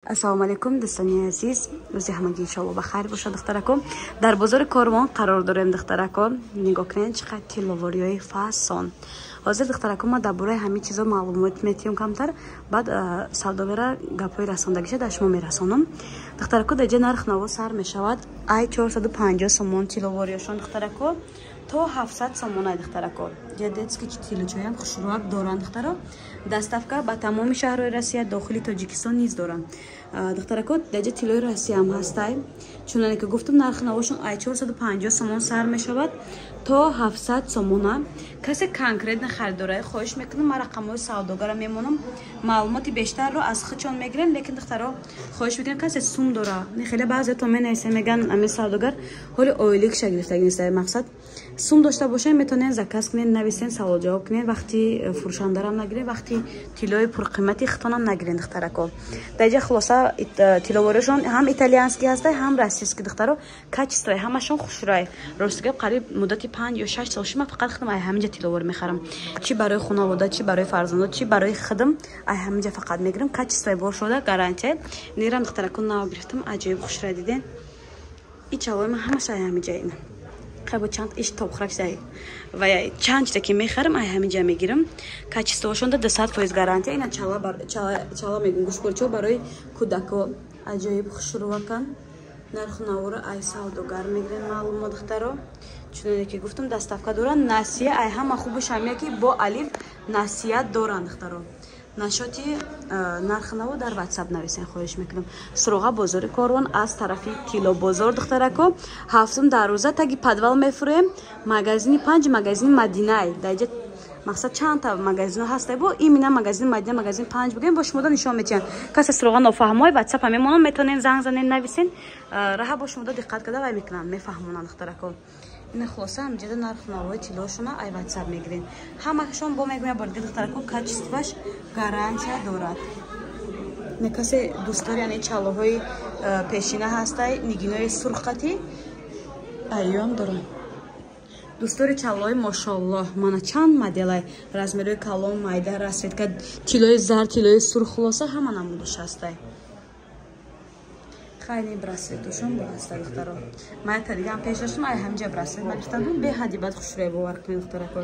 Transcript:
Ассалому алайкум, дӯстони азиз. Рӯзи ҳамагӣ иншоалло ба хайр бошад, духтарако. Дар бозори Корвон қарор дорем, духтарако. Нигоҳ кунед, чӣ қадр тилловориҳои фасон. Ҳозир, духтарако, ма дар бораи ҳамин чизо маълумот метиҳем камтар, баъд савдогара гапҳои расондагиша дар шумо мерасонам. Духтарако, дар ҷа нарх наво сар мешавад ай 450 сомон тилловориёшон, духтарако, то 700 сомонай, духтарако. Ҷа детский тиллочоям хушрӯак доранд, духтаро. Доставка ба тамоми шаҳрҳои Россия, дохили Тоҷикистон низ доранд. Духтарако, даҷа тиллои Россияам ҳастай. Чуноне ки гуфтам, нархи навошон ай 450 сомон сар мешавад то 700 сомона. Касе конкретно харидорае, хоҳиш мекунам, ман рақамҳои савдогара мемонам, маълумоти бештарро аз худшон мегирем. Лекин, духтаро, хоҳиш мекунам, касе сум дора, хеле баъзеото менависем, меган ами савдогар ҳоли ойликша гирифтаги неста. Мақсад, сум дошта бошем, метавонен заказ кунед, нависен, саволҷавоб кунед, вақти фурӯшандарам нагиред, вақти тиллои пурқимати хитонам нагирен, духтарако. Даҷа хулоса, тилловориашон ҳам итальянский ҳастай, ҳам российский, духтаро. Качествои ҳамашон хушрӯай. Рости гап, қариб муддати 5 ё 6 сол шума фақат худам ай ҳаминҷа тилловорӣ мехарам, чи барои хонавода, чи барои фарзандо, чи барои худам, ай ҳаминҷа фақат мегирам. Качествои бошода гарантия нерам, духтарако. Нав гирифтам, аҷоиб хушрӯай, диден? И чалои ман ҳамаш ай ҳаминҷа. Ина хайбо чанд иш топхрак шдай ва чанд чизе ки мехарам, ай ҳаминҷа мегирам. Качествоашонда 200% гарантия. Ина чала, чала мегум, гӯшпорчо барои кӯдако аҷоиб хушрӯакан. Нарху навора ай савдогар мегирем маълумот, духтаро. Чуноне ки гуфтам, доставка доранд, насия. Ай ҳама хубу шамия ки бо алиф насият доранд, духтаро. Нашоти нархи наво дар Ватсап нависен, хоҳиш мекунам. Суроға: бозори Корвон, аз тарафи Тиллобозор, духтарако, ҳафтум дарвоза, таги подвал мефурӯем, магазини панҷ, магазини Мадинай. Даҷа мақсад чандта магазино ҳаста, бо имина магазини Мадина, магазини панҷ бигӯем, бо шумода нишон метиҳанд. Касе суроға нофаҳмой, Ватсапа мемонам, метавонен занг занен, нависен, раҳа бо шумода диққат карда вай мекунанд, мефаҳмонанд, духтарако. Ина хулоса, ҳамҷода нарху навои тиллошона ай Ватсап мегирен. Ҳамашон бо мегӯям бор дига, духтарако, качестваш гарантия дорад. Не касе дӯстдор, яъне чалоҳои пешина ҳастай, нигинои сурхқати айём дорам. Дӯстдори чалои, мошоллоҳ, мана чанд моделай, размерои калон, майда, расцветка, тиллои зард, тиллои сурх, хулоса, ҳама намудаш ҳастай. Хайни браслетошон бо ҳаста, духтаро. Ман якта дигаам пеш доштам, ай ҳамҷа браслет ма гирифтам, беҳади бад хушрӯя, бовар кунед, духтарако.